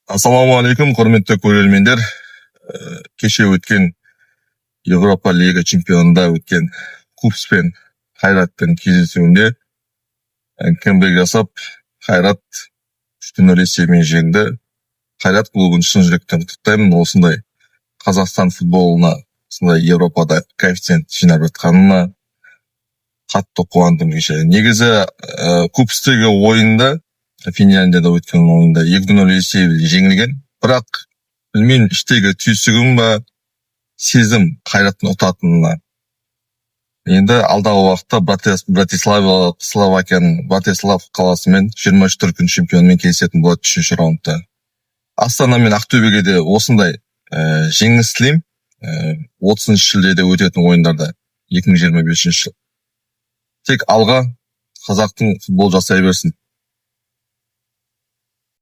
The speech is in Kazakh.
Ассалаумағалейкум, құрметті көрермендер! Кеше өткен Еуропа Лига чемпионында өткен Купс пен Қайраттың кездесуінде камбэк жасап, Қайрат 3:0 есебімен жеңді. Қайрат клубын шын жүректен құттықтаймын. Осындай Қазақстан футболына осындай Еуропада коэффициент жинап жатқанына қатты қуандым кеше. Негізі Купстегі ойында, Финляндияда өткен ойында 2:0 есебімен жеңілген, бірақ білмеймін, іштегі түйсігім ба, сезім Қайраттың ұтатынына. Енді алдағы уақытта Братислава, Словакияның Братислав қаласымен, 23 дүркін чемпионымен кездесетін болады үшінші раундта. Астана мен Ақтөбеге де осындай жеңіс тілеймін 30 шілдеде өтетін ойындарда 2025 жыл. Тек алға, қазақтың футбол жасай берсін.